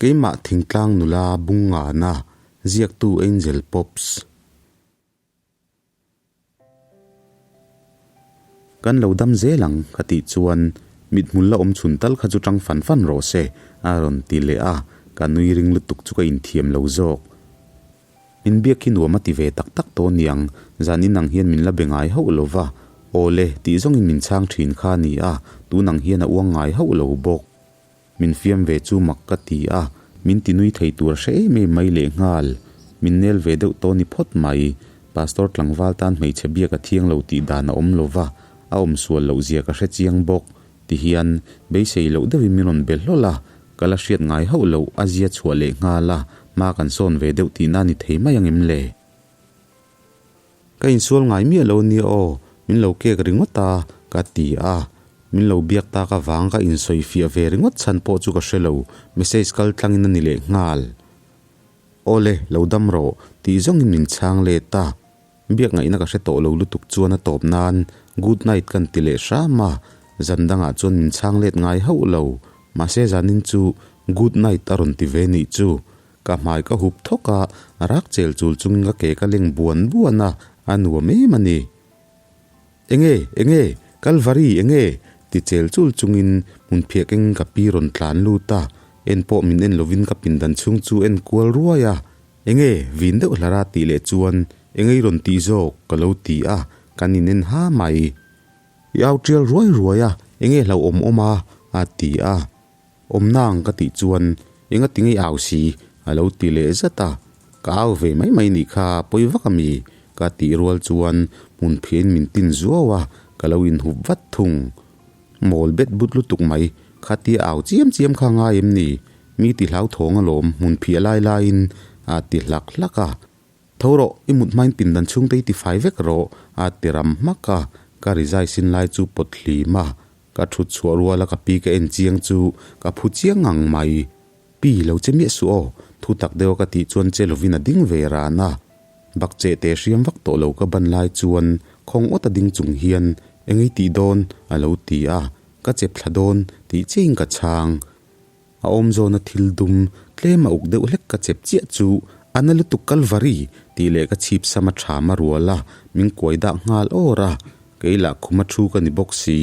Keimah thingtlang nula Bungngana, ziaktu Angel Pops. Kan lo dam zel ang, ka tih chuan mithmul la awm chhun tal kha chu tang fan fan rawh se, a rawn ti leh a, ka nui ring lutuk chu ka inthiam lo zawk. Min biak hi nuam a ti ve tak tak tawh niang, zan inang hian min la be ngai hauh lo va, aw le tih zawngin min chhang thin kha a ni a, tunang hian a uang ngai hauh lo bawk. Min fiam ve chu mak ka ti a, min ti nui thei tur a hre em em mai lehnghal. Min nel ve deuh tawh ni phawt mai. Pastor tlangval tan hmeichhe biak a thiang lo tih dan a awm lo va, a awm sual loh zia ka hre chiang bawk. Ti hian beisei loh deuhin min rawn be hlawl a, ka la hriat ngai hauh loh a zia chhuah lehnghal a, hma kan sawn ve deuh tihna a ni thei mai ang em le? Ka insual ngai miah lo nia aw, min lo kek ringawt a, ka ti a. Min lo biak tak avang ka insawi fiah ve ringawt chhan pawh chu ka hre lo, message kal tlangin a ni leh nghal. Aw le, lo dam rawh, tih zawngin min chhang let a. Biak ngaihna ka hre tawh lo lutuk chuan a tawp nan good night kan ti leh hram a, zan dangah chuan min chhang let ngai hauh lo. Mahse zanin chu good night a rawn ti ve nih chu. Ka hmai ka hup thawk a, rak chel chul chungin ka ke ka leng buan buan a, a nuam em a ni. Enge? Enge? Kalvari, enge? ti chel chul chungin hmun phiah keng ka pi rawn tlan lut a, en pawh min en lovin ka pindan chhung chu en kual ruai a. Enge? Vin deuh hlar a tih leh chuan enge i rawn tih zawk? ka lo ti a, kan inen ha mai. I au tial ruai ruai a, enge hlauhawm awm a? a ti a. Awmna ang ka tih chuan enga ti ngei au si a lo ti leh zat a, ka au ve mai mai nih kha pawi vak a mi ka tih rual chuan hmun phiahin min tin zuau a, ka lo inhup vat thung. Mawl bet but lutuk mai, khatia au chiam chiam kha ngai em ni? Mi ti hlauthawng alawm hmun phiah lai laiin a ti hlak hlak a. Tho rawh, i mut hmain pindan chhungte i ti fai vek rawh a ti ram hmak a, ka rizai sin lai chu pawt hlim a, Ka thut chhuah ruala ka pi ka en chiang chu ka phu chiang ngang mai. Pi, lo che miah suh aw, thu tak deuha ka tih chuan che lovin a ding ve ran a. Bak che te hriam vak tawh lo ka ban lai chuan khawng awt a ding chung hian eng ei tih dawn a lo ti a, ka chep thla dawn tih chiahin ka chhang. A awm zawna thil dum tlem a uk deuh hlek ka chep chiah chu a na lutuk Kalvari tih leh ka chhip sam a ṭham a rual a, min kuai dah nghal awr a. Kei lah khum a thu ka ni bawk si,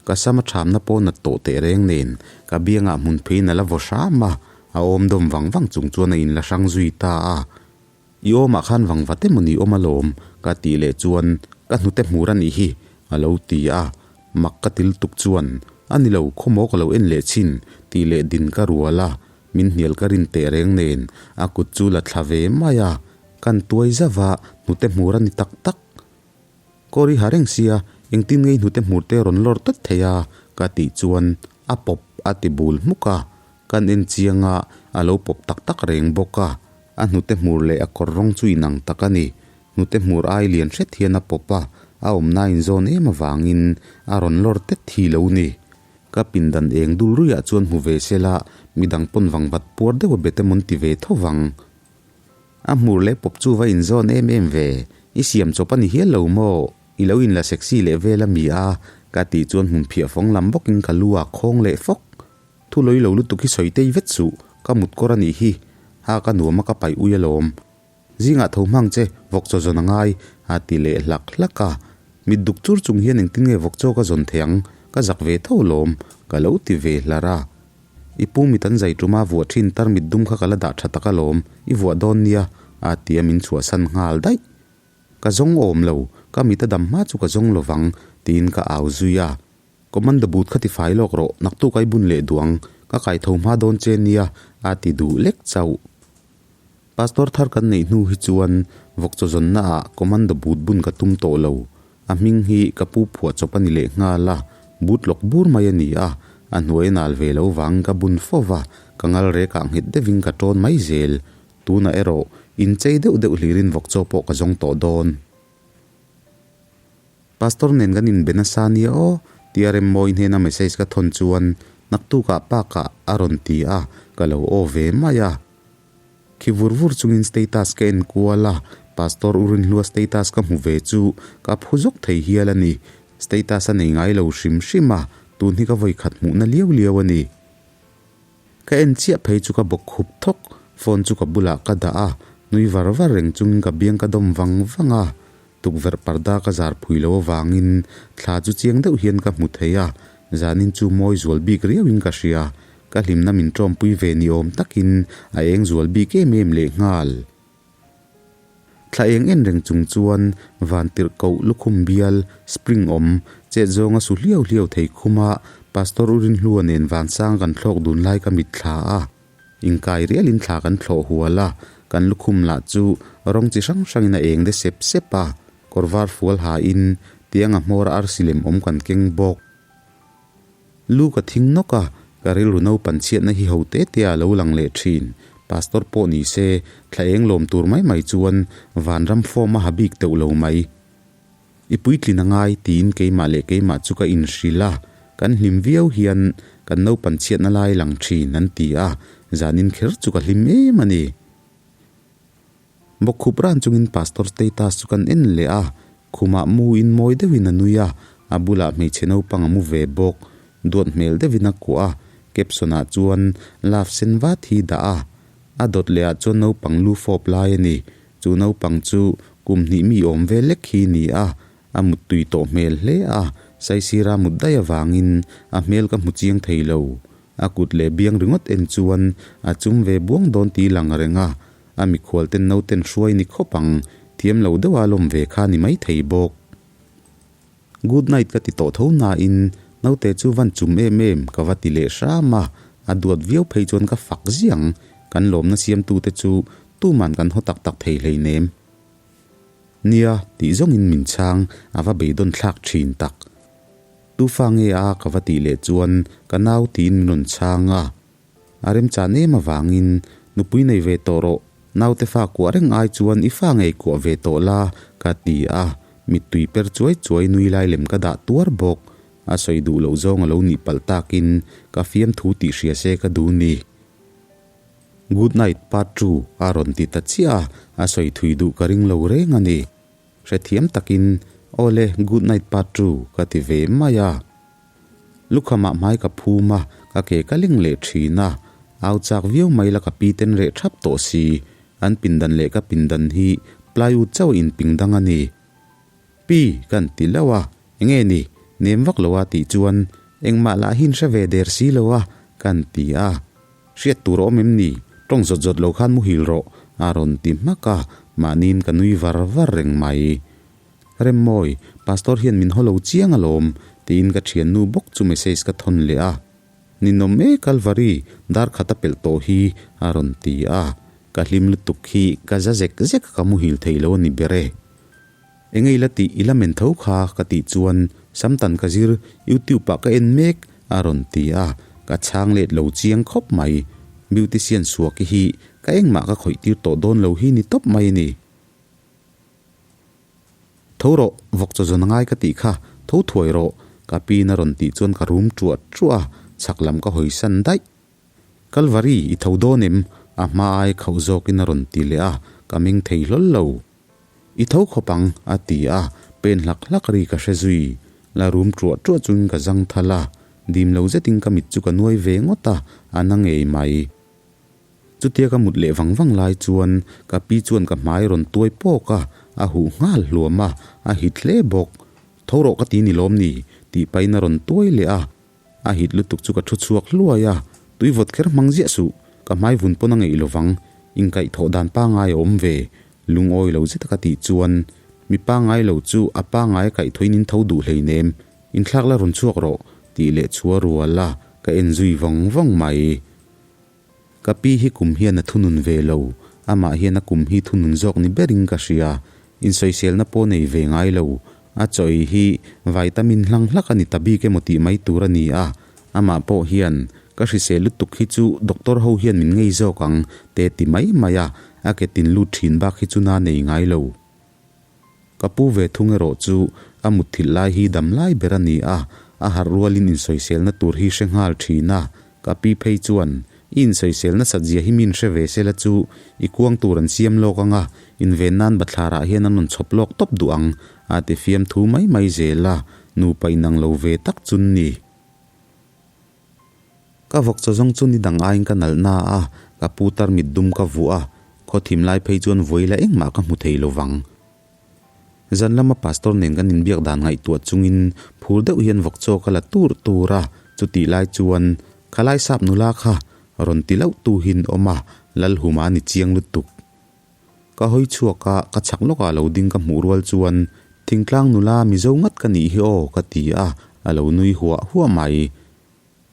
ka sam a ṭhamna pawh nat tawh teh reng nen ka biangah hmun pheiin a la vaw hram a, a awm dawm vang vang chung chuan a inla hrang zui ta a. I awmah khan vang vat emaw ni awm alawm ka tih leh chuan ka hnute hmur a nih hi a lo ti a, mak ka til tuk chuan a ni lo khawmaw ka lo en leh chhin tih leh din ka rual a, min hnial ka rin teh reng nen a kut chu la thla ve mai a, kan tuai zauh a hnute hmur a ni tak tak. Kawr i ha reng sia engtin ngei hnute hmur te rawn lawr tawt thei a ka tih chuan a pawp a ti bul hmuk a, kan en chiang a a lo pawp tak tak reng bawk a. A hnute hmur leh a kawr rawng chu inang tak a ni. Hnute hmur ai lian hret hian a pawp a, a awmna inzawn em avangin a rawn lawr tet thi lo ni. Ka pindan eng dul ruiah chuan hmu ve sela midang pawn vangvat puar deuh a bet emawn ti ve tho vang. A hmur leh pawp chu va inzawn em em ve, i siam chawp a ni hial lo maw? I lo inla sexy leh vel a mi a? Ka tih chuan hmun phiah fawng lam bawkin ka lu a khawng leh fawk. Thu lawilo lutuk hi sawi tei vet suh, ka mut kawr a nih hi. Ha ka nuam a ka paih ui alawm. Zingah tho hmang che, vawk chaw zawn a ngai, a ti leh hlak hlak a. Mit duk chur chung hian engtin nge vawk chaw ka zawn thei ang, ka zak ve tho alawm, ka lo ti ve hlar a. I pu mit an zai ṭuma vuah ṭhin tar mit dum kha ka la dah ṭha tak alawm, i vuah dawn nia, a ti a min chhuahsan nghal daih. Ka zawng awm lo, ka mit a dam hma chu ka zawng lovang, tiin ka au zui a. Commando boot kha ti fai lawk rawh, naktuk ai bun leh duang, ka kai tho hma dawn che nia, a ti duh lek chauh. Pastor thar kan neih hnu hi chuan vawkchaw zawnna ah commando boot bun ka tum tawh lo. A hming hi ka pu phuah chawp a ni leh nghal a, boot lawk bur mai a ni a, a hnuai a nal ve lo vang ka bun fo va, ka ngal rekah nghet deuhin ka tawn mai zel. Tunah erawh inchei deuh deuh hlirin vawkchaw pawh ka zawng tawh dawn. Pastor nen kan inbe nasa nia aw, tia Remmawi hnena message ka thawn chuan naktukah park-ah a rawn ti a, ka lo aw ve mai a. Khi vur vur chungin status ka en kual a, Pastor U Rinhlua status ka hmu ve chu ka phu zawk thei hial a ni. Status a nei ngai lo hrim hrim a, tun hi ka vawikhat hmuhna liau liau a ni. Ka en chiah phei chu ka bawk khup thawk, phone chu ka bulah ka dah a, nui var var reng chungin ka biang ka dawm vang vang a. Tukverh parda ka zar phui lo avangin thla chu chiang deuh hian ka hmu thei a, zanin chu mawi zual bik riauin ka hria. Ka hlimna min tawmpui ve ni awm takin a eng zual bik em em lehnghal. Thla eng en reng chung chuan van tirh koh lukhum bial, spring awm, chet zawnga su hliau hliau thei khuma Pastor U Rinhlua nen vansang kan thlawk dun lai ka mitthla a. Inkai rialin thla kan thlawh hual a, kan lukhum lah chu rawng chi hrang hrangin a eng de sep sep a, kawr var fual hain tianga hmawr arsi lem awm kan keng bawk. Lu ka thing nawk a, ka rilru naupan chhiatna hi ho te te a lo lang leh thin. Pastor pawh ni se, thla eng lawm tur mai mai chuan vanram form a ha bik teuh lo mai. I puitlin a ngai tiin keimah leh keimah chu ka inhrilh a, kan hlim viau hian kan naupan chhiatna lai lang thin an ti a, zanin kher chu ka hlim em a ni. Bawkkhup ran chungin Pastor status chu kan en leh a, khumah mu in mawi deuhin a nui a, a bulah hmeichhe naupang a mu ve bawk, duat hmel deuhin a kuah a, caption ah chuan love sen vat hi dah a, a dawt leh ah chuan naupang lu fawp lai a ni, chu naupang chu kum hnih mi awm ve lek hi ni a, a muttui tawh hmel hle a, saisira mut daih avangin a hmel ka hmu chiang thei lo, a kut leh biang ringawt en chuan a chum ve buang dawn tih lang reng a, A mikhual ten nauten hruai ni khawp ang, thiam lo deuha lawm ve kha ni maithei bawk. Good night ka ti tawh tho nain naute chu van chum em em ka va ti leh hram a, a duat viau phei chuan ka fak ziang, kan lawmna siamtute chu tuman kan haw tak tak thei hleinem. Nia, tih zawngin min chhang, a va beidawn thlak thin tak. Tufa nge a ka va tih leh chuan ka nau tiin min rawn chhang a. A remchan em avangin, Nupui nei ve tawh rawh, naute fa kuah reng ai chuan i fa ngei kuah ve tawh la, ka ti a. Mittui per chuai chuai nui lai lem ka dah tuar bawk. A sawi duh loh zawng a lo nih palh takin ka fiamthu tih hria se ka duh ni. Good night part two a rawn ti ta chiah a, a sawi thui duh ka ring lo reng a ni. Hrethiam takin, Aw le, good night part two ka ti ve mai a. Lukhamah hmai ka phum a, ka ke ka leng leh thin a. Au chak viau mai la ka pi ten reh thap tawh si. An pindan leh ka pindan hi plywood chauh a inping dang a ni. Pi, kan ti lo a, enge ni, nem vak lo a tih chuan engmah lah hi in hre ve der si lo a, kan ti a. Hriat tur a awm em ni? Tawng zawt zawt lo khan muhil rawh, a rawn ti hmak a, mahniin ka nui var var reng mai. Remmawi, Pastor hian min haw lo chiang alawm, tiin ka thiannu bawk chu message ka thawn leh a. Ninawm e Kalvari, dar khat a pelh tawh hi, a rawn ti a. Ka hlim lutuk hi ka za zek zek a ka muhil thei lo a ni ber e. Enge i la tih i la men tho kha ka tih chuan Samtan ka zir YouTube ah ka en mek, a rawn ti a. Ka chhang let lo chiang khawp mai. Beautician suaki hi ka engmah ka khawih tir tawh dawn lo hi ni tawp mai a ni. Tho rawh, vawk chaw zawn a ngai ka tih kha, tho thuai rawh, ka piin a rawn tih chuan ka rum ṭuah ṭuah a, chhak lam ka hawi san daih. Kalvari, i tho dawn em? A hma ai khauh zawkin a rawn ti leh a, ka meng thei hlawl lo. I tho khawp ang, a ti a, pen hlak hlak ri ka hre zui. La rum ṭuah ṭuah chungin ka zang thal a, dim lo zetin ka mit chu ka nuai ve ngawt a, a na ngei mai. Chutia ka mut leh vang vang lai chuan ka pi chuan ka hmai rawn tuai pawk a, a huh nghal hluam a, a hit hle bawk. Tho rawh ka ti ni lawm ni? tih pahin a rawn tuai leh a. A hit lutuk chu ka thu chhuak hluai a, tui vawt kher hmang ziah suh, ka hmai vun pawn a ngeih lovang, inkaih thawh dan pangai a awm ve, lungawi lo zeta ka tih chuan mi pangai lo chu a pangai a kaih thawin in tho duh hleinem, inthlak la rawn chhuak rawh, tih leh chua rual a, ka en zui vawng vawng mai. Ka pi hi kum hian a thunun ve lo, amah hian a kum hi thunun zawk ni berin ka hria. Insawiselna pawh nei ve ngai lo. A chaw ei hi vitamin hlang hlak a ni ta bik emaw tih mai tur a ni a. Amah pawh hian, Ka hrisel lutuk hi chu doctor ho hian min ngei zawk ang, te ti mai mai a, a ke tin lut thin bak hi chu na nei ngai lo. Ka pu ve thung erawh chu a mutthilh lai hi dam lai ber a ni a, a harh rualin insawiselna tur hi hre nghal thin a. Ka pi phei chuan, I insawisel nasat zia hi min hre ve sela chu i kuang tur an siam lawk ang a, inven nan bathlarah hian an rawn chhawp lawk tawp duh ang, a ti fiamthu mai mai zel a, nupa inang lo ve tak chun ni. Ka vawk chaw zawng chu ni dang aiin ka nalh na a, ka pu tarmit dum ka vuah a, khaw thim lai phei chuan vawi la engmah ka hmu thei lo vang. Zan lama pastor nen kan inbiak dan ngaihtuah chungin phur deuh hian vawk chaw ka la tur tur a, chutih lai chuan khalai sap nula kha rawn ti loh tu hi an awm a, Lalhuma a ni chiang lutuk. Ka hawi chhuak a, ka chhak lawkah lo ding ka hmuh rual chuan thingtlang nula Mizo ngat ka nih hi aw ka ti a, a lo nui huah huah mai.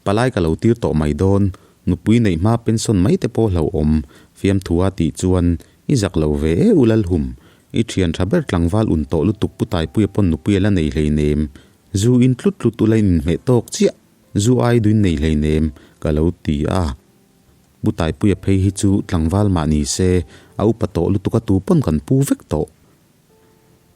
Palai ka lo tir tawh mai dawn, nupui neih hma pension mai te pawh hlauhawm, fiamthua tih chuan i zak lo ve e u Lalhum, i thian tha ber tlangval un tawh lutuk Pu Taipuia pawn nupui a la nei hleinem, zu in tlut tlut ula in inhmeh tawk chiah, zu ai duin nei hleinem, ka lo ti a. Pu Taipuia phei hi chu tlangval mah ni se, a upa tawh lutuk a tu pawn kan pu vek tawh.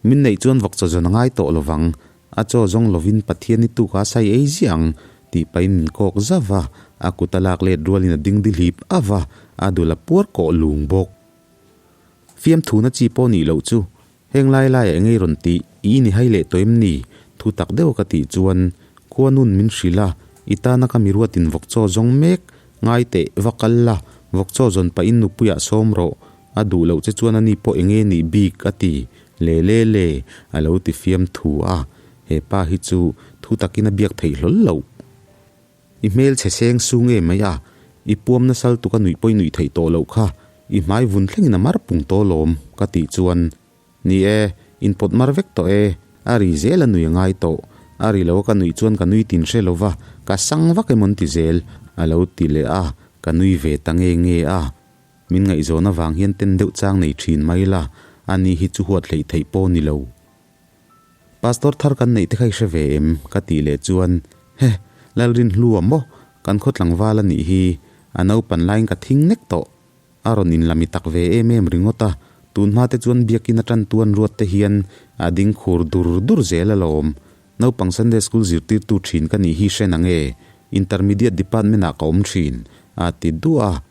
Min neih chuan vawk chaw zawn a ngai tawh lovang, a chaw zawng lovin Pathian i tuk a sai ei ziah ang, tih pahin min kawk zauh a, a kut a lak let rualin a ding dihlip av a, a dul a puar kawh lung bawk. Fiamthuna chi pawh nih loh chu, heng lai laiah eng ei rawn tih, i ni hai leh tawh em ni? Thu tak deuh a ka tih chuan, Khuanun min hrilh a, i tana ka mi ruatin vawk chaw zawng mek, ngai teh, va kal la, vawk chaw zawn pahin nupuiah sawm rawh, A duh loh che chuan ani pawh enge nih bik a ti le le le a lo ti fiam thu a, he pa hi chu thu takin a biak theih hlawl loh. I hmel chhe seng su nge mai a, i puam nasal tuk a nuih pawh i nuih theih tawh loh kha, i hmai vun thlengin a mar pung tawh lawm ka tih chuan Ni e, in pawt mar vek tawh e, a ri zel a nui a ngai tawh, a ri lo a ka nuih chuan ka nui tin hre lo va, ka sang vak emawn ti zel a lo ti leh a, ka nui ve ta nge nge a. Min ngaihzawn avang hian ten deuh chang nei thin mai la, ani hi chu huat hleih theih pawh ni lo. Pastor thar kan neih te kha i hre ve em? ka tih leh chuan, Heh, Lalrinhlua maw? Kan khaw tlangval a nih hi, a naupan laiin ka thing nek tawh. A rawn inlami tak ve em em ringawt a, tun hma te chuan biakin a tantuan ruat te hian a ding khur dur dur zel alawm. Naupang Sunday School zirtirtu thin ka nih hi hre nange? Intermediate Department ah ka awm thin, a ti duah a.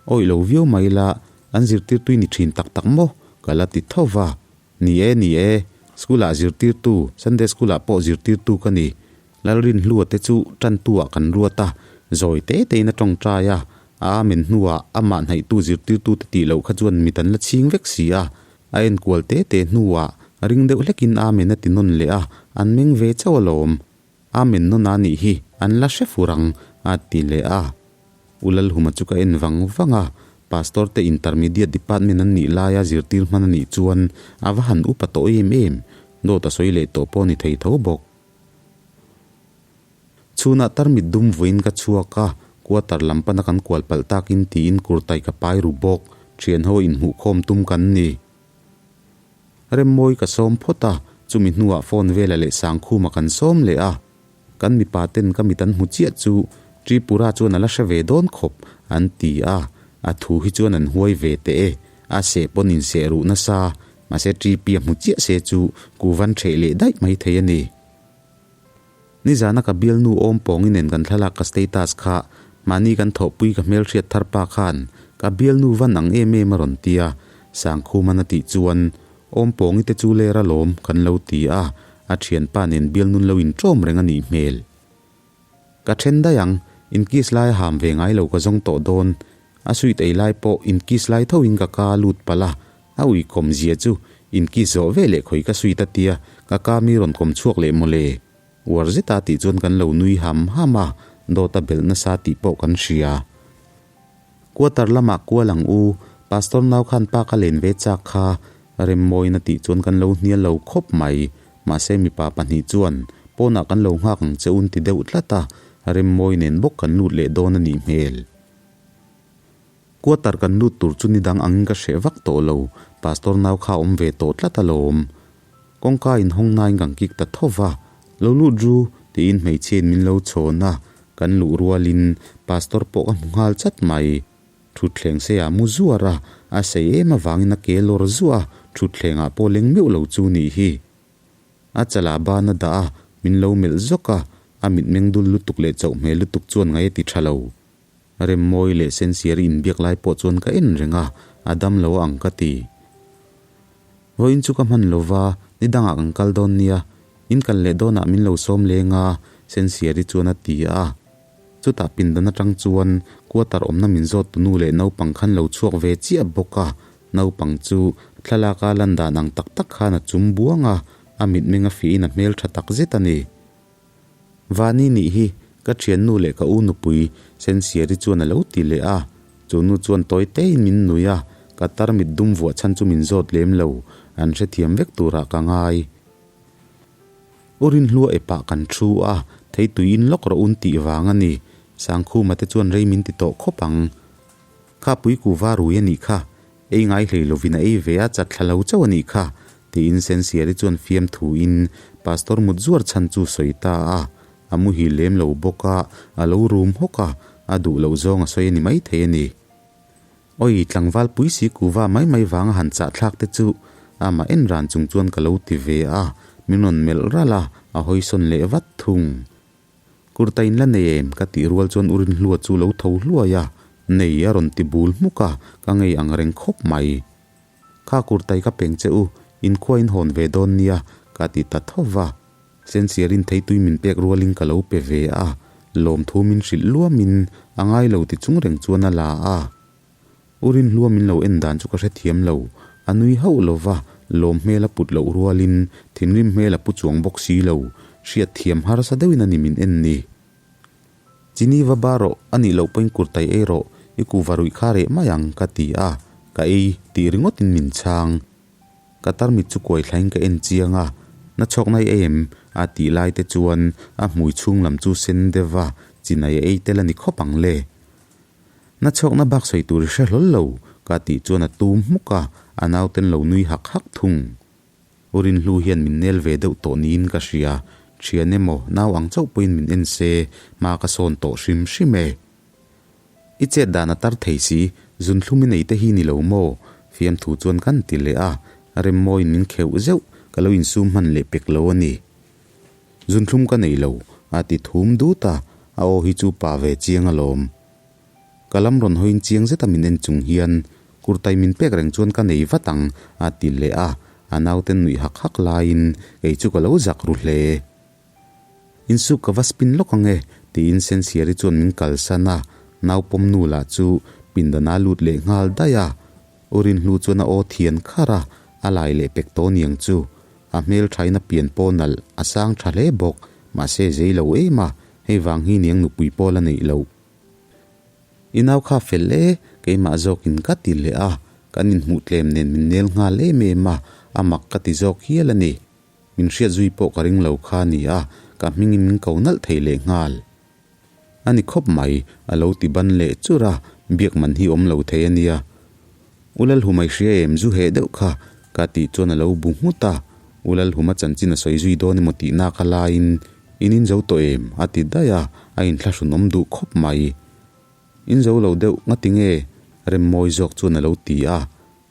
Awih lo viau mai la, an zirtirtui ni thin tak tak maw? Ka la ti tho va. Ni e, ni e, school ah zirtirtu, Sunday school ah pawh zirtirtu ka ni. Lalrinhlua te chu tantu ah kan ruat a, zawi te tein a tawngtai a, a amen hnuah amah hnaihtu zirtirtu te tih loh kha chuan mit an la chhing vek si a, a enkual te te hnuah ring deuh hlekin amen a ti nawn leh a, an meng ve chauh alawm. Amen nawn a nih hi, an la hre fur ang, a ti leh a. U Lalhuma chu ka en vang vang a, Pastor te Intermediate Department an nih laia zirtir hman a nih chuan a va han upa tawh em em, dawt a sawi leh tawh pawh a ni thei tho bawk. Chhunah tarmit dum vawiin ka chhuak a, quarter lam pana kan kual palh takin tiin kurtai ka pai ru bawk, thianho inhmuhkhawm tum kan ni. Remmawi ka sawm phawt a, chumi hnuah phone vela leh Sangkhuma kan sawm leh a. Kan mipa ten ka mit an hmu chiah chu Tripura chuan a la hre ve dawn khawp an ti a, a thu hi chuan an huai ve teh e, a seh pawn inseh ruh nasa, mahse Tripi a hmu chiah se chu kuvan ṭheh leh daih mai thei a ni. Nizana ka bialnu awm pawngi nen kan thlalak ka status kha mahni kan thawhpui ka hmelhriat thar pa khan ka bialnu van ang em em a rawn ti a, Sangkhuman a tih chuan awm pawngi te chu ler alawm kan lo ti a, a thianpa nen bialnun lo inṭawm reng a nih hmel. Ka then daih ang, in kiss lai a ham ve ngai lo ka zawng tawh dawn, a sweet ei lai pawh in kiss lai tho in ka ka lut palh a, A ui kawm zia chu in kiss zawh ve leh khawi ka sweet a tia, ka ka mi rawn kawm chhuak leh mawle. Uar zeta tih chuan kan lo nui ham ham a, dawt a belh nasa tih pawh kan hria. Quarter lamah kual ang u, Pastor nau khan pa ka len ve chak kha, Remmawina tih chuan kan lo hnial lo khawp mai. Mahse mipa pahnih chuan pawnah kan lo nghak ang che un ti deuh tlat a, Remmawi nen bawk kan lut leh dawn a nih hmel. Quarter kan lut tur chu ni dang angin ka hreh vak tawh lo, Pastor nau kha a awm ve tawh tlat alawm. Kawngka inhawng nain kan kik ta tho va, Lo lut ru, tiin hmeichhiain min lo chhawn a, kan luh rualin Pastor pawh ka hmu nghal chat mai. Thutthleng seiah mu zuar a, a sei em avangin a ke lawr zuah a, thutthlengah pawh leng meuh lo chu nih hi. A chalah ban a dah a, min lo melh zawk a, a mitmeng dul lutuk leh chauh hmel lutuk chuan ngaih a ti tha lo. Remmawi leh Sensiari inbiak lai pawh chuan ka en reng a, a dam lo ang ka ti. Vawiin chu ka hman lo va, ni dangah kan kal dawn nia, in kal leh dawnah min lo sawm leng a, Sensiari chuan a ti a. Chutah pindan atang chuan quarter awmna min zawt tu nu leh naupang khan lo chhuak ve chiah bawk a, naupang chu thlalaka lan dan ang tak tak khan a chum buang a, a mitmeng a fiahin a hmeltha tak zet a ni. Vani nih hi ka thiannu leh ka u nupui Sensiari chuan a lo ti leh a, chu nu chuan tawi tein min nui a, ka tarmit dum vuah chhan chu min zawt lem lo, an hrethiam vek turah ka ngai. U Rinhlua epah kan thu a, thei tui in lawk rawh un tih vang a ni. Sangkhuma te chuan rei min ti tawh khawp ang. Kha pui kuva rui a nih kha, ei ngai hlei lovin a ei ve a, chat thla lo chauh a nih kha, tiin Sensiari chuan fiamthu in Pastor mut zuar chhan chu sawi ta a. A muhil lem lo bawk a, a lo rum hawk a, a duh loh zawng a sawi a ni maithei a ni. Oi, tlangval pui si kuva mai mai vanga han chah thlak te chu amah en ran chung chuan ka lo ti ve a, min rawn melh ralh a, a hawisawn leh vat thung. Kurta in la nei em? ka tih rual chuan u Rinhlua chu lo tho hluai a, nei a rawn ti bul hmuk a, ka ngei ang reng khawp mai. Kha kurtai ka peng che u, inkhua in hawn ve dawn nia, ka ti ta tho va. Sensiarin theitui min pek rualin ka lo pe ve a, lawmthu min hrilh luamin a ngai lo ti chung reng chuan a la a. U Rinhlua min lo en dan chu ka hrethiam lo, a nui hauh lo va, lawm hmel a put loh rualin thinrim hmel a pu chuang bawk si lo, hriatthiam harsa deuhin a ni min en ni. Chini va ba rawh, a nih loh pawhin kurtai ei rawh, i kuhva ruih kha reh mai ang, ka ti a, ka ei tih ringawtin min chhang. Ka tarmit chu kuai thlain ka en chiang a, na chhawk nai ei em? a tih lai te chuan a hmui chhung lam chu sen deuh a, chinai a ei tel a ni khawp ang le. Na chhawkna bak sawi tur i hre hlawl lo, ka tih chuan a tum hmuk a, a nauten lo nui hak hak thung. U Rinhlu hian min nel ve deuh tawh niin ka hria, thian emaw nau ang chauh pawhin min en se, hma ka sawn tawh hrim hrim e. I chet dan a tar thei si, zunthlum i nei te hi ni lo maw? Fiamthu chuan kan ti leh a, Remmawiin min kheuh zeuh, ka lo insum hman leh pek lo a ni. Zunthlum ka nei lo, a ti thum dut a, a aw hi chu pa ve chiang alawm. Ka lam rawn hawiin chiang zeta min en chung hian, Kurtai min pek reng chuan ka nei vat ang, a ti leh a, a nauten nuih hak hak laiin kei chu ka lo zak ru hle. Insuk ka va spin lawk ang e, tiin Sensiari chuan min kalsan a, naupawm nu lah chu pindana lut leh nghal daih a. U Rinhlu chuan a aw thian kharh a, a lai leh pek tawh niang chu. A hmel thain a pian pawh nalh, a sang tha hle bawk, mahse zei lo em a, hei vang hi niang nupui pawh la neih loh. I nau kha fel e, keimah zawkin ka ti leh a, kan inhmuh tlem nen min nel nghal em em a, a mak ka ti zawk hial a ni. Min hriat zui pawh ka ring lo kha a ni a, ka hmingin min ko nalh thei leh nghal. A ni khawp mai, a lo ti ban leh chur a, biak man hi awm lo thei a nia. U Lalhuma i hria em, zu heh deuh kha, ka tih chuan a lo bu nghut a. U Lalhuma chanchin a sawi zui dawn emaw tih nak a laiin, In in zo tawh em? a ti daih a, a inthlahrun awm duh khawp mai. In zo lo deuh ngati nge? Remmawi zawk chuan a lo ti a,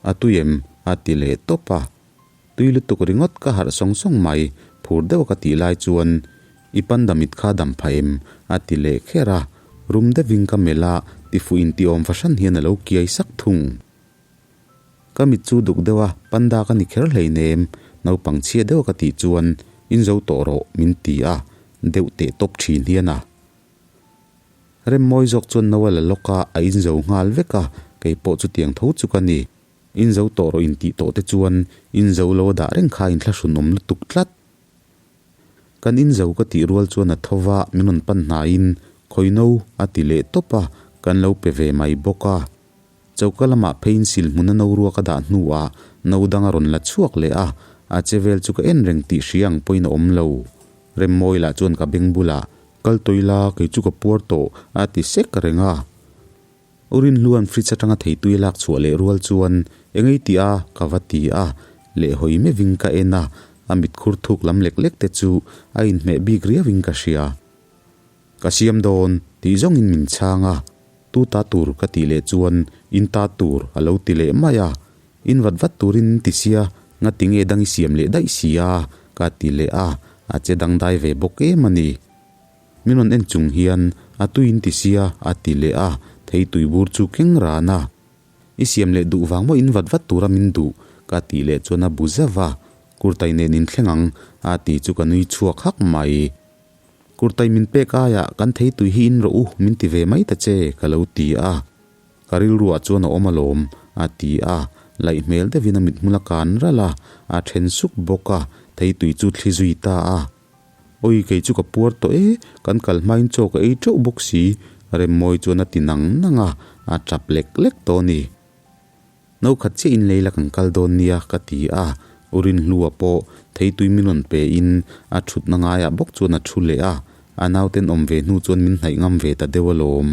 A tui em? a ti leh tawp a. Tui lutuk ringawt ka harh sawng sawng mai, phur deuh ka tih lai chuan I panda mit kha dam phah em? a ti leh kher a, rum deuhin ka melh a, tifuh intiawm fahran hian a lo kiai sak thung. Ka mit chu duk deuh a, panda ka ni kher hleinem, naupang chhia deuh ka tih chuan in zo tawh rawh min ti a, deuh teh tawp thin hian a. Remmawi zawk chuan no a la lawk a, a in zo nghal vek a, keipawh chutiang tho chu ka ni. In zo tawh rawh in tih tawh te chuan in zo lo a dah reng kha in thlahrun awm lutuk tlat. Kan in zo ka tih rual chuan a tho va, min rawn pan hnaiin khawi no a ti leh tawp a, kan lo pe ve mai bawk a. Choka lamah pheiin sil hmuna no ruak a dah hnuah no dang a rawn la chhuak leh a, a che vel chu ka en reng tih hria ang pawhin a awm lo. Remmawi lah chuan ka beng bulah, Kal tawih la, kei chu ka puar tawh, a ti sek reng a. U Rinhlua'n fridge atanga theitui a lak chhuah leh rual chuan eng ei tih a ka va ti a, lehhawi meuhin ka en a, a mitkhur thuk lam lek lek te chu a inhmeh bik riauin ka hria. Ka siam dawn tih zawngin min chhang a, tu ta tur ka tih leh chuan in ta tur a lo ti leh mai a, in vat vat turin in ti sia, ngati nge dang i siam leh daih si a ka ti leh a, a che dangdai ve bawk em a ni. Min rawn en chung hian a tui in ti sia a ti leh a, thei tui bur chu keng ran a. I siam leh duh vang maw in vat vat tura min duh? ka tih leh chuan a bu zauh a, kurtai nen in thleng ang a ti chu ka nui chhuak hak mai. Kurtai min pek aiah kan theitui hi in rawh u min ti ve mai ta che ka lo ti a. Ka rilruah chuan a awm alawm a ti a, laih hmel deuhin a mithmul a kan ralh a, a then suk bawk a, theitui chu thli zui ta a. Awi kei chu ka puar tawh e, kan kal hmain chaw ka ei teuh bawk si Remmawi chuan a ti nang nang a, a tap lek lek tawh a ni. No khat chiah in lei la kan kal dawn nia ka ti a, U Rinhlua pawh theitui min rawn pe in a thutna ngaiah bawk chuan a thu leh a, a nauten awm ve hnu chuan min hnaih ngam ve ta deuh alawm.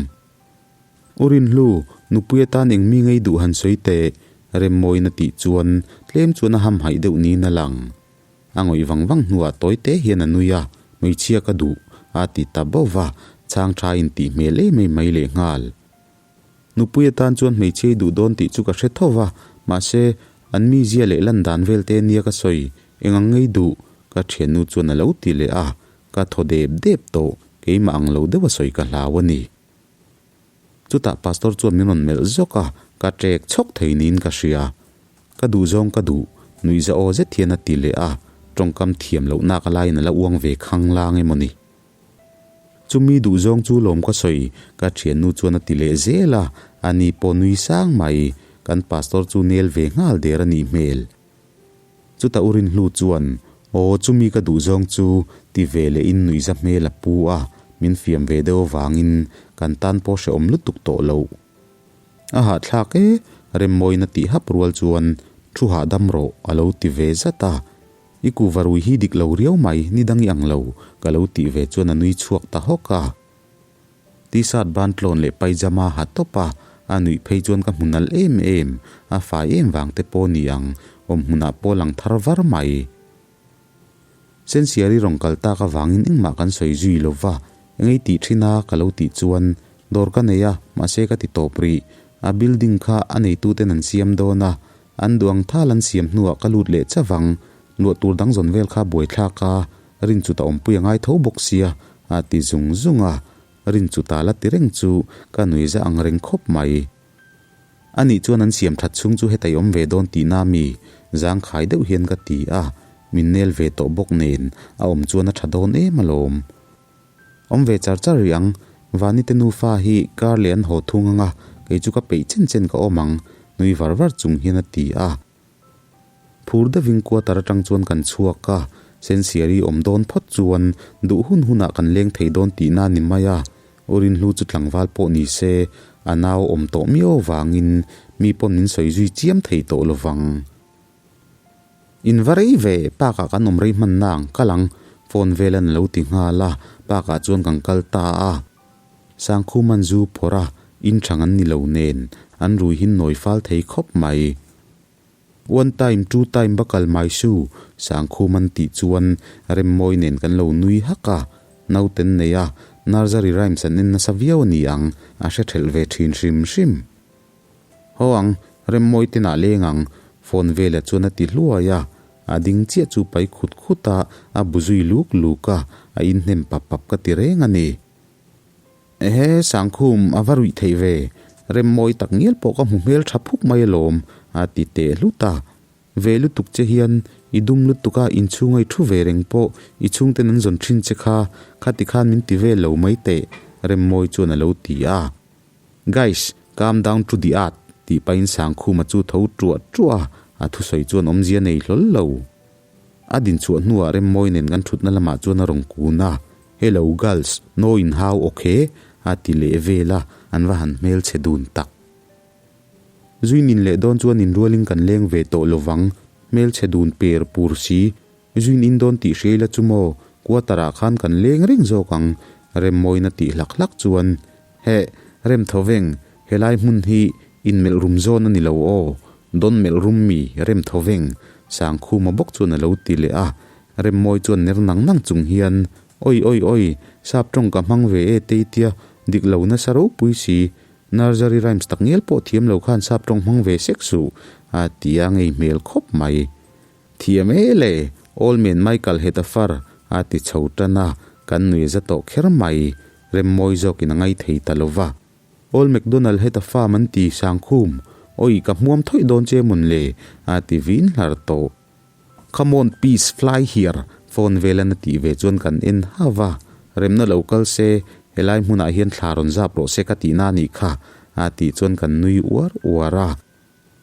U Rinhlu, nupui atan eng mi ngei duh han sawi teh, Remmawiin a tih chuan tlem chuan a hamhaih deuh niin a lang. A ngawih vang vang hnuah tawi te hian a nui a, hmeichhia ka duh a ti ta bauh va, chhang tha in tih hmel em em mai lehnghal. Nupui atan chuan hmeichhia i duh dawn tih chu ka hre tho va, mahse, an mizia leh lan dan vel te nia ka sawi, eng ang ngei duh? Ka thiannu chuan a lo ti leh a, ka thaw dep dep tawh, keimah ang lo deuh a sawi ka hlau a ni. Chutah pastor chuan min rawn melh zawk a, ka ṭek chhawk thei niin ka hria. Ka duh zawng ka duh, nuihza aw zet hian a ti leh a, ṭawngkam thiam loh nak a laiin a la uang ve khanglang emaw ni. Chumi duh zawng chu lawm ka sawi, ka thiannu chuan a ti leh zel a, ani pawh nui sang mai, kan pastor chu nel ve nghal der a nih hmel. Chutah U Rinhlu chuan, Aw, chumi ka duh zawng chu ti ve leh in nuihza hmel a pu a, min fiam ve deuh avangin kan tan pawh hrehawm lutuk tawh loh. A hahthlak e, Remmawina tih hap rual chuan thu hahdam rawh a lo ti ve zat a. I kuva rui hi dik lo riau mai, ni dang i ang lo, ka lo tih ve chuan a nui chhuak ta hawk a. T-shirt ban tlawn leh paijama ha tawp a, a nuih phei chuan ka hmu nalh em em, a fai em vang te pawh ni ang, awm hmunah pawh lang thar var mai. Sensiari rawn kal tak avangin engmah kan sawi zui lo va, engei tih thin a ka lo tih chuan dawr ka nei a, mahse ka ti tawp rih, a building kha a neituten an siam dawn a, An duang thal an siam hnuah ka lut leh chauh ang, luah tur dang zawn vel kha buaithlak a, rin chu ta awmpui a ngai tho bawk sia, a ti zung zung a, rin chu ta la ti reng chu ka nui za ang reng khawp mai. Anih chuan an siam that chhung chu heta i awm ve dawn tihna mi? Zangkhai deuh hian ka ti a, min nel ve tawh bawk nen a awm chuan a tha dawn em alawm. Awm ve char char rih ang, Vani te nufa hi kar leh an haw thung ang a, kei chu ka peih chen chen ka awm ang, nui var var chung hian a ti a. Phur deuhin quarter atang chuan kan chhuak a, Sensiari awm dawn phawt chuan duh hun hunah kan leng thei dawn tihna a ni mai a, U Rinhlu chu tlangval pawh ni se, a nau awm tawh miau avangin mi pawn min sawi zui chiam thei tawh lovang. In va rei ve, park ah kan awm rei hman nang, kal ang, phone vel an lo ti nghal a, park ah chuan kan kal ta a. Sangkhum an zu phawrh a, in thang an ni lo nen, an rui hin nawi fal thei khawp mai. One time, two time va kal mai su, Sangkhum an tih chuan Remmawi nen kan lo nui hak a, nauten nei a, nursery rhymes an en nasa viau a ni ang, a hre thelh ve thin hrim hrim. Haw ang, Remmawi te nah leng ang, phone velah chuan a ti hluai a, a ding chiah chu pai khut khut a, a bu zui luk luk a, a inhnem pap pap ka ti reng a ni. Ehe, Sangkhum, a va ruih theih ve, Remmawi tak ngial pawh ka hmu hmel tha phuk mai alawm, a ti teh hlut a. Ve lutuk che hian, i dum lutuk a, inchhunga i thu ve reng pawh i chhungten an zawn thin che kha, khati khan min ti vel lo mai teh, Remmawi chuan a lo ti a. Guys, calm down to the earth, tih pahin Sangkhuma chu tho ṭuah ṭuah a, a thusawi chuan awmzia nei hlawl lo. A dinchhuah hnuah Remmawi nen kan ṭhutna lamah chuan a rawn kun a, Hello girls, no in how okay? a ti leh vel a, an va han hmelchhe dun tak. Zui nin leh dawn chuan inrualin kan leng ve tawh lovang, hmelchhe dun per pur si, Zuin in dawn tih hria ila chu maw, quarter ah khan kan leng reng zawk ang, Remmawina tih hlak hlak chuan, Heh, rem tho veng, helai hmun hi in melh rum zawn a ni lo aw, dawn melh rum mi, rem tho veng, Sangkhuma bawk chuan a lo ti leh a, Remmawi chuan ner nang nang chung hian, Oi oi oi, sap tawng ka hmang ve e teitia, dik lo nasa ropui si, nursery rhymes tak ngial pawh thiam lo khan sap tawng hmang ve sek suh, a ti a ngei hmel khawp mai. Thiam e le, Old Man Michael heta far a ti chho tan a, kan nui za tawh kher mai, Remmawi zawkin a ngai thei ta lo va. Old MacDonald heta farm an ti Sangkhum, Oi ka hmuam thawih dawn che mawn le, a ti vin hlar tawh. Come on peace fly here, phone velan a tih ve chuan kan en hauh va. Remna lo kal se, helai hmunah hian thla rawn zap rawh se ka tihna a nih kha, a tih chuan kan nui uar uar a.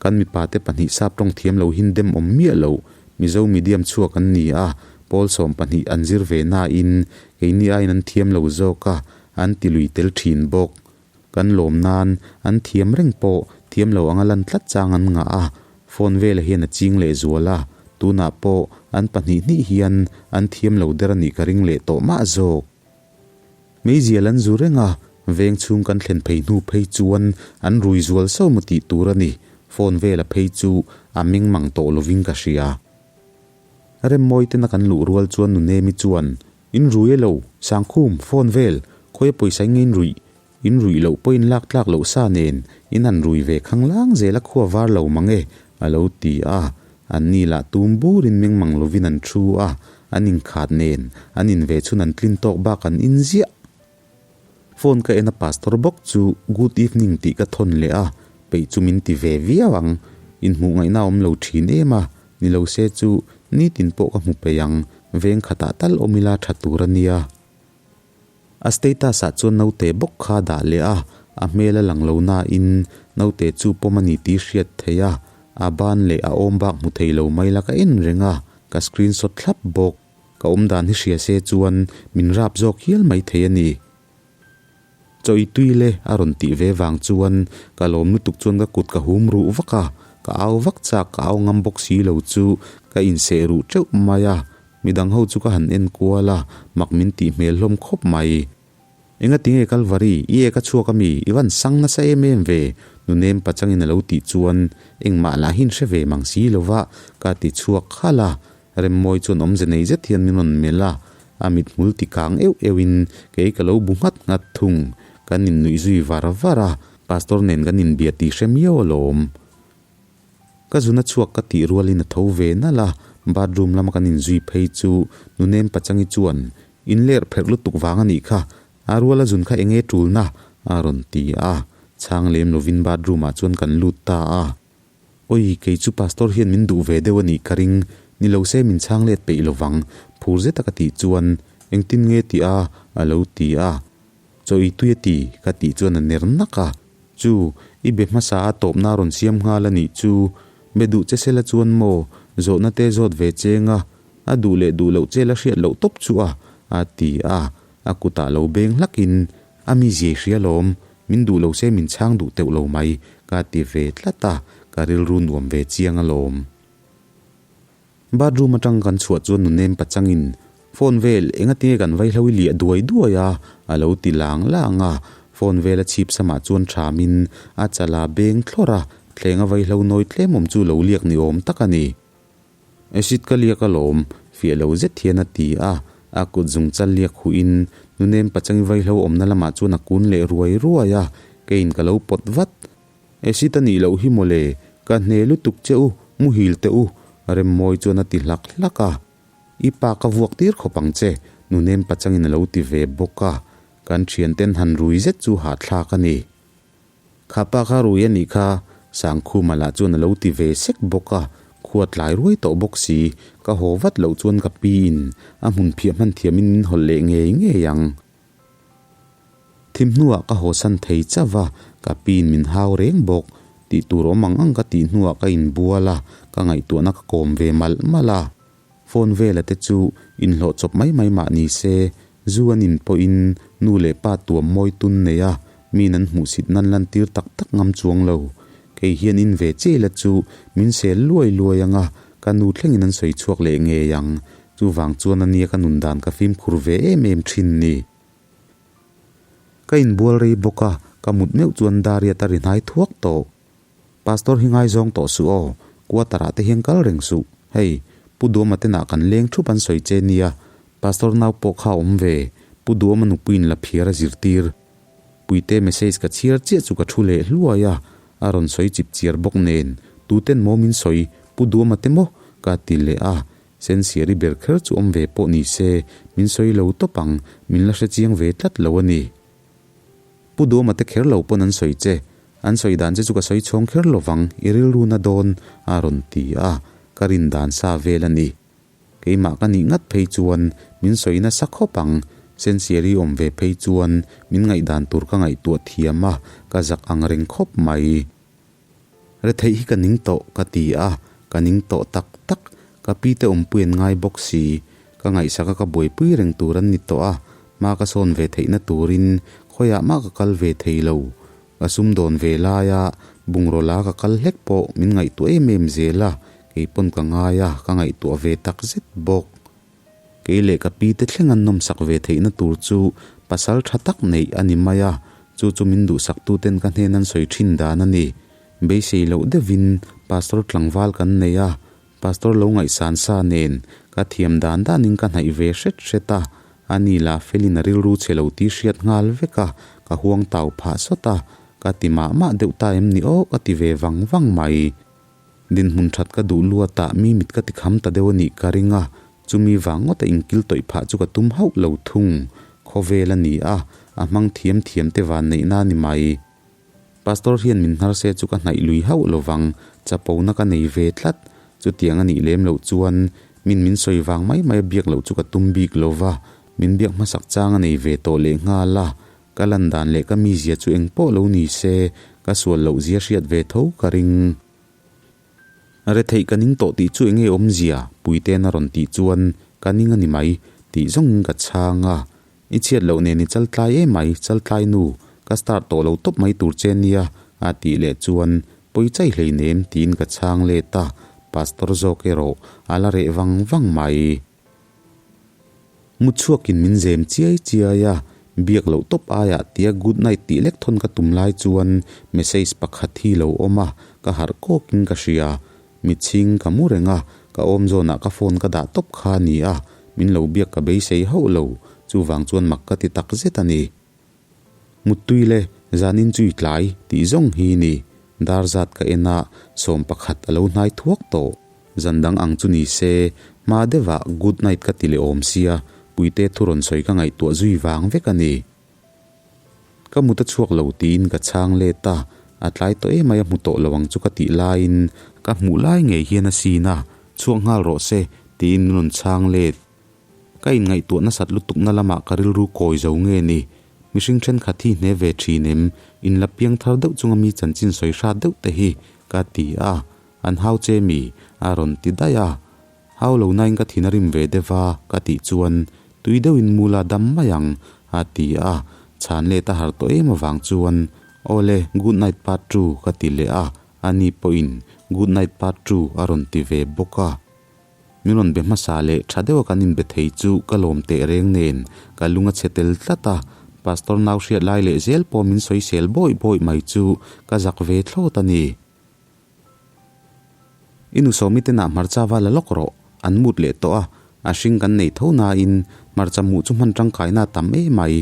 Kan mipate pahnih sap tawng thiam lo hin dem awm miah lo, Mizo medium chhuak an ni a, pawl 12 an zir ve nain keini aiin an thiam lo zawk a, an ti lui tel thin bawk. Kan lawm nan an thiam reng pawh thiam lo anga lan tlat chang an ngah a, phone velah hian a ching leh zual a, tunah pawh an pahnih hnih hian an thiam lo der a nih ka ring leh tawh mah zawk. Meizial an zu reng a, veng chhung kan thlen phei hnu phei chuan an rui zual so maw tih tur a ni, phone vela phei chu a meng mang tawh lovin ka hria. Remmawi tena kan luh rual chuan Nunemi chuan In rui e lo, Sangkhum, phone vel, khawi a pawisa in nge in ruih? In ruih loh pawh in lak tlak loh sa nen, in han rui ve khang lang zel a khua var lo mang e, a lo ti a. An ni lah tum burin meng mang lovin an thu a, an inkhat nen, an in ve chhun an tlin tawk bak an in ziah. Phone ka en a pastor bawk chu good evening tih ka thawn leh a, peih chu min ti ve viau ang. Inhmuh ngaihna a awm lo thin em a, Ni lo se chu nitin pawh ka hmu peih ang, veng khatah tal awm ila tha tur a nia. A status ah chuan naute bawk kha a dah leh a, a hmel a lang lo nain naute chu pawm a ni tih hriat theih a, a ban leh a awm bak hmu thei lo mai la ka en reng a, ka screenshot thlap bawk. Ka awmdan hi hria se chuan min rap zawk hial mai thei a ni. Chawi tui le a rawn tih ve vang chuan ka lawm lutuk chuan ka kut ka hum ruh vak a, ka au vak chak ka au ngam bawk si lo chu ka inseh ruh teuh mai a, midang ho chu ka han en kual a, mak min tih hmel hlawm khawp mai. Engatinge Kalvari, i ek a chhuak ami, i van sang nasa em em ve, nunem pachangin a lo tih chuan engmah lah hi in hre ve mang si lo va ka ti chhuak khalh a, Remmawi chuan awmze nei zet hian min rawn melh a, a mithmul ti kang euh euhin kei ka lo bu nghat nghat thung. Kan innuih zui var var a, Pastor nen kan inbia tih hre miau alawm. Ka zuna chhuak ka tih rualin a tho ve nalh a, bathroom lama kan inzui phei chu Nunem Pachangi chuan, In ler pherh lutuk vang a nih kha, a ruala zun kha enge tulna? a rawn ti a, chhang lem lovin bathroom ah chuan kan lut ta a. Awi, kei chu pastor hian min duh ve deuh a nih ka ring, ni lo se min chhang let peih lovang, phur zeta ka tih chuan, Engtin nge tih a? a lo ti a. Chaw i tui a ti, ka tih chuan a ner nak a. Chu, i be hmasa a tawpna a rawn siam nghal a nih chu, be duh che sela chuan maw, zawhna te zawt ve cheng a, a duh leh duh loh che la hriat loh tawp chu a, a ti a, a kutah lo beng hlakin, A mi ziai hria lawm, min duh lo se min chhang duh teuh lo mai, ka ti ve tlat a, ka rilru nuam ve chiang alawm. Bathroom atang kan chhuah chuan nunem pachangin phone vel engatinge kan vaihlo i liah duai duai a, a lo ti lang lang a, phone vel a chhip samah chuan thamin a chala beng thlawrh a, thleng a vaihlo nawi tlem awm chu lo liak ni awm tak a ni. Acid ka liak alawm, fiah lo zet hian a ti a, a kut zung chal liak huh in nunem pachangi vaihlo awmna lamah chuan a kun leh ruai ruai a, keiin ka lo pawt vat. Acid a nih loh hi mawle, ka hne lutuk che u, muhil teh u, Remmawi chuan a ti hlak hlak a. I pa ka vuak tir khawp ang che, nunem pachangin a lo ti ve bawk a, kan thianten han rui zet chu hahthlak a ni. Kha pa kha rui a nih kha, Sangkhuma lah chuan a lo ti ve sek bawk a, khua tlai ruai tawh bawk si, ka haw vat loh chuan ka pi in a hmun phiah hman thiam in min hawlh leh ngei ngei ang. Thim hnuah ka haw san thei chauh va, ka pi in min hau reng bawk, tih tur awm ang ang ka tih hnuah ka inbual a, ka ngaihtuahna ka kawm ve malh malh a. Phone vela te chu inhlawh chawp mai mai mah ni se, zu an in pawhin nu leh pa tuam mawi tun nei a, miin an hmuhsit nan lantir tak tak ngam chuang lo. Kei hian in ve chiai la chu min sel luai luai ang a, ka nu thlengin an sawi chhuak leh ngei ang. Chuvang chuan a nia ka nun dan ka fimkhur ve em em thin ni. Ka inbual rei bawk a, ka mut meuh chuan Dariat a ri hnai thuak tawh. Pastor hi ngaizawng tawh suh aw, quarter ah te hian kal reng suh. Hei, Pu Duama te nah kan leng thup an sawi che nia, Pastor nau pawh kha awm ve, Pu Duama nupuiin la phiar a zirtir. Puite message ka chhiar chiah chu ka thu leh hluai a, a rawn sawi chip chiar bawk nen, tuten maw min sawi, Pu Duama te maw? ka ti leh a, Sensiari ber kher chu awm ve pawh ni se, min sawi lo tawp ang, min la hrechiang ve tlat lo a ni. Pu Duama te kher lo pawn an sawi che, an sawi dan che chu ka sawi chhawng kher lo vang, i rilru na dawn, a rawn ti a, ka rin dan sa vel a ni. Keimah ka nih ngat phei chuan min sawi nasa khawp ang. Sensiari awm ve phei chuan min ngaihdan tur ka ngaihtuah thiam a, ka zak ang reng khawp mai. Retheih hi ka ning tawh ka ti a, ka ning tawh tak tak. Ka pi te awmpui an ngai bawk si. Ka ngaihsak a ka buaipui reng tur an ni tawh a, hma ka sawn ve theihna turin khawiah mah ka kal ve thei lo. Ka sumdawn ve laia bungraw la ka kal hlek pawh min ngaihtuah em em zel a, kei pawn ka ngai a, ka ngaihtuah ve tak zet bawk. Kei leh ka pi te thleng an nawmsak ve theihna tur chu pasal tha tak neih a ni mai a, chu chu min duhsaktuten ka hnen an sawi thin dan a ni. Beisei loh deuhin Pastor tlangval kan nei a, Pastor lo ngaihsan sa nen ka thiam dan danin ka hnaih ve hret hret a, a ni la felin a rilru chhe lo tih hriat nghal vek a, ka huang tau phah sawt a, ka ti mah mah deuh ta em ni aw ka ti ve vang vang mai. Dinhmun that ka duh luatah mi mit ka ti kham ta deuh a nih ka ring a, chumi vang ngawta inkil tawih phah chu ka tum hauh lo thung. Khawvel a ni a, a hmang thiam thiam te van neihna a ni mai. Pastor hian min hnar se chu ka hnaih lui hauh lo vang, chapona ka nei ve tlat. Chutiang a nih lem loh chuan min min sawi vang mai mai a biak loh chu ka tum bik lo va, min biak hmasak chang a nei ve tawh lehnghal a, Ka lan dan leh ka mizia chu eng pawh lo ni se, ka sual loh zia hriat ve tho ka ring. Retheih ka ning tawh tih chu eng nge awmzia? Puite'n a rawn tih chuan ka ning a ni mai tih zawngin ka chhang a. I chhiat loh nen i chaltlai em mai, chaltlai nu, ka start tawh lo tawp mai tur che nia a tih leh chuan pawi chai hleinem tiin ka chhang let a, Pastor zawk erawh a la reh vang vang mai. Mutchhuakin min zem chiai chiai a, biak loh tawp aiah tia good night tih lek thawn ka tum lai chuan message pakhat hi lo awm a, ka harh kawkin ka hria. Mitchhing ka mu reng a, ka awm zawnah ka phone ka dah tawp kha a ni a, min lo biak ka beisei hauh lo, chuvang chuan mak ka ti tak zet a ni. Muttui le, zanin chu i tlai tih zawng hi ni. Dar zat ka en a, 11 a lo hnai thuak tawh. Zan dang ang chu ni se, hma deuhah good night ka ti leh awm sia, Puite thu rawn sawi ka ngaihtuah zui vang vek a ni. Ka mut a chhuak lo tiin ka chhang let a, a tlai tawh emai a hmu tawh lo ang chu ka tih laiin ka hmuh lai ngei hian a sin a, chhuak nghal rawh se tiin min rawn chhang let. Ka inngaihtuah nasat lutukna lamah ka rilru kawi zo nge ni? Mihring thenkhat hi hne ve thin em? Inla piang thar deuh chunga mi chanchin sawi hrat deuh te hi ka ti a, an hau che mi? a rawn ti daih a. Hau lo nain ka thin a rim ve deuh a ka tih chuan tui deuhin mu la dam mai ang a ti a, chhan let a harh tawh em avang chuan Aw le, good night part two ka ti leh a, ani pawhin good night part two a rawn ti ve bawk a. Min rawn be hmasa leh tha deuha kan inbe thei chu ka lawm teh reng nen ka lung a chhe tel tlat a, Pastor nau hriat lai leh zel pawh min sawisel bawih bawih mai chu ka zak ve thlawt a ni. I nu Sawmi te nah hmarcha va la lawk rawh, an mut leh tawh a, a hring kan nei tho nain hmarcha hmuh chu hman tangkaina a tam em mai,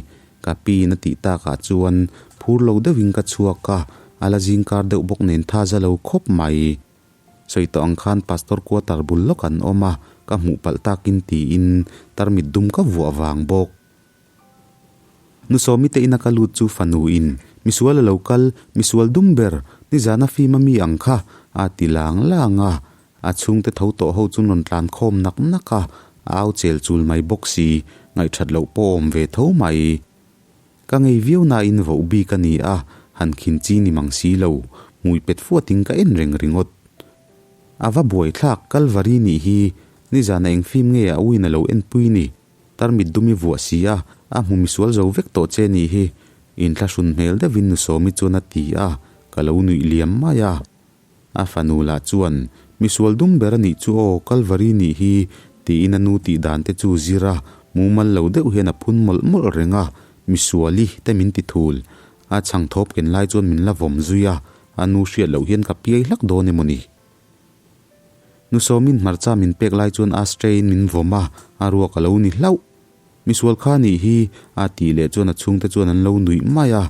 ka pi in a tih takah chuan phur lo deuhin ka chhuak a, a la zingkar deuh bawk nen tha za lo khawp mai. Sawi tawh ang khan Pastor quarter bul lawk an awm a, ka hmuh palh takin tiin tarmit dum ka vuah vang bawk. Nu Sawmi te ina ka lut chu fanu in, Misual a lo kal, misual dum ber, nizana fim a mi ang kha, a ti lang lang a. A chhungte tho tawh ho chu rawn tlan khawm nak nak a, a au chel chul mai bawk si, ngaihthat loh pawh awm ve tho mai. Ka ngei viau nain voh bik a ni a, han khin chi ni mang si lo, hmui pet fuatin ka en reng ringawt. A va buaithlak Kalvari nih hi, nizana eng film nge a uin a lo enpui ni, tarmit dum i vuah si a, a hmu misual zo vek tawh che nih hi, inthlahrun hmel deuhin nu Sawmi chuan a ti a, ka lo nuih liam mai a. A fanu lah chuan, Misual dum ber a nih chu aw, Kalvari nih hi, tiin a nu tih dan te chu zir a, mumal lo deuh hian a phun mawlh mawlh reng a, Misuali te min ti thul. A chhang thawp ken lai chuan min la vawm zui a, a nu hriat loh hian ka piai hlak dawn emaw ni. Nu Sawmin hmarcha min pek lai chuan Astray-in min vawm a, a ruak a lo ni hlauh. Misual kha nih hi, a tih leh chuan a chhungte chuan an lo nuih mai a.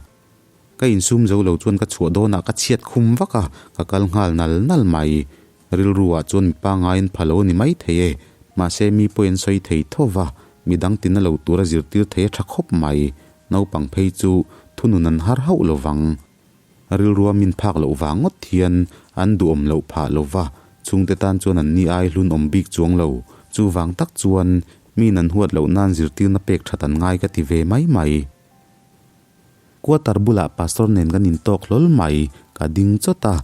Ka insum zo lo chuan ka chhuah dawnah ka chhiat khum vak a, ka kal nghal nal nal mai. Rilru ah chuan mipa ngaiin pha lo a ni mai thei e. Mahse mi pawhin an sawi thei tho va, midang tina lo tura zirtir thei a tha khawp mai. Naupang phei chu thunun an har hauh lo vang. Rilrua min phak loh vang ngawt hian an duhawm loh phah lo va, chhungte tan chuan an ni ai hlun awm bik chuang lo. Chuvang tak chuan. Miin an huat loh nan zirtirna pek that an ngai ka ti ve mai mai. Quarter bulah pastor nen kan intawk hlawl mai, ka ding chawt a,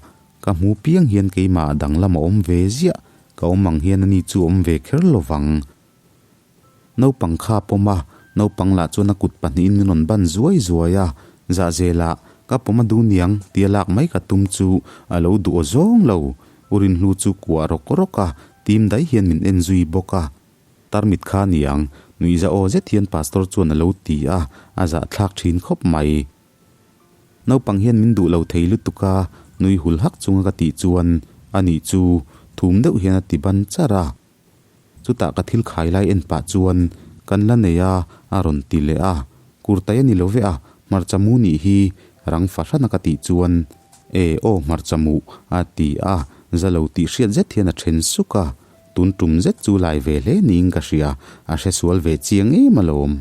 ka hmu piang hian keimah a danglam a awm ve ziah, ka awm ang hian ani chu awm ve kher lo vang. Naupang kha a pawm a, naupang lah chuan a kut pahnihin min rawn ban zuai zuai a, zahzelah ka pawm a duh niang tia lak mai ka tum chu a lo duh aw zawng lo, U Rinhlu chu kuah rawk rawk a, tim dai hian min en zui bawk a. Tarmit kha niang, nuihza aw zet hian Pastor chuan a lo ti a, a zahthlak thin khawp mai. Naupang hian min duh lo thei lutuk a, nui hul hak chunga ka tih chuan ani chu thum deuh hian a ti ban char a. Chutah ka thil khai lai en pah chuan kan la nei a, a rawn ti leh a. Kurtai a ni lo ve a, hmarcha mu nih hi rang fahran a ka tih chuan E aw hmarcha mu a ti a, za lo tih hriat zet hian a then suk a. Tun tum zet chu lai ve hle niin ka hria, a hre sual ve chiang em alawm.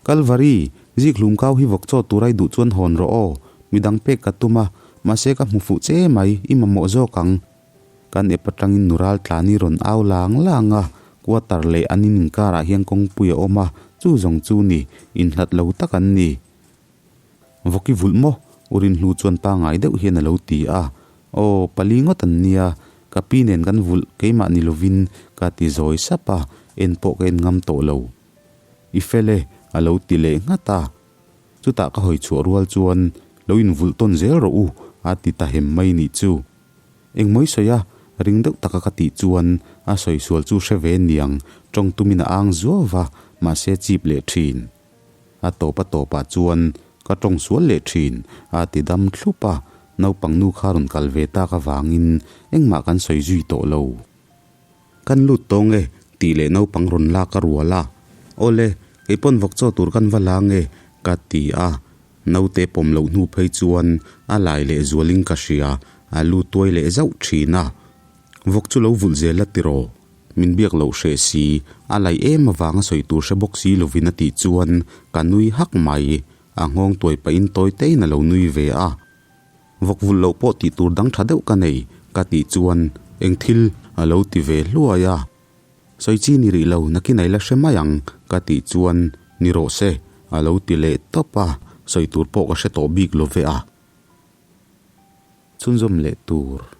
Kalvari, Zikhlum kau hi vawk chaw tur ai duh chuan hawn rawh aw, midang pek ka tum a, mahse ka hmu fuh che mai, i mamawh zawk ang. Kan ep atangin nu ral tlan i rawn au lang lang a, quarter leh an in inkarah hian kawngpui a awm a, chu zawng chu ni, inhlat lo tak an ni. Vawki vulh maw? U Rinhlu chuan pangai deuh hian a lo ti a. Aw, pali ngawt an nia, ka pi nen kan vulh keimah ni lovin ka ti zawi sap a, en pawh ka en ngam tawh lo. I fel e, a lo ti leh nghat a. Chutah ka hawi chhuah rual chuan, Lo invulh tawn zel rawh u, a ti ta hem mai nih chu. Engmawi sawi a, ring deuh taka ka tih chuan a sawi sual chu hre ve niang, tawng tumin a ang zuau va, mahse chip leh thin. A tawp a tawpah chuan ka tawng sual leh thin, a ti dam thlup a, naupang nu kha rawn kal ve tak avangin engmah kan sawi zui tawh lo. Kan lut tawng e, tih leh naupang rawn lak a rual a, Awle, kei pawn vawk chaw tur kan va la nge, ka ti a, naute pawm loh hnu phei chuan a lai leh zualin ka hria, a lu tuai leh zauh thin a, Vawk chu lo vulh zel la tiraw? Min biak loh hreh si, a laih em avanga sawi tur hre bawk si lovin a tih chuan ka nui hak mai. A nghawng tuai pahin tawi tein a lo nui ve a. Vawk vulh loh pawh tih tur dang tha deuh ka nei, ka tih chuan eng thil a lo ti ve hluai a. Sawi chi ni rih lo, nakin a ila hre mai ang, ka tih chuan ni rawh se, a lo ti leh tawp a, sawi tur pawh ka hre tawh bik lo ve a. Chhunzawm leh tur.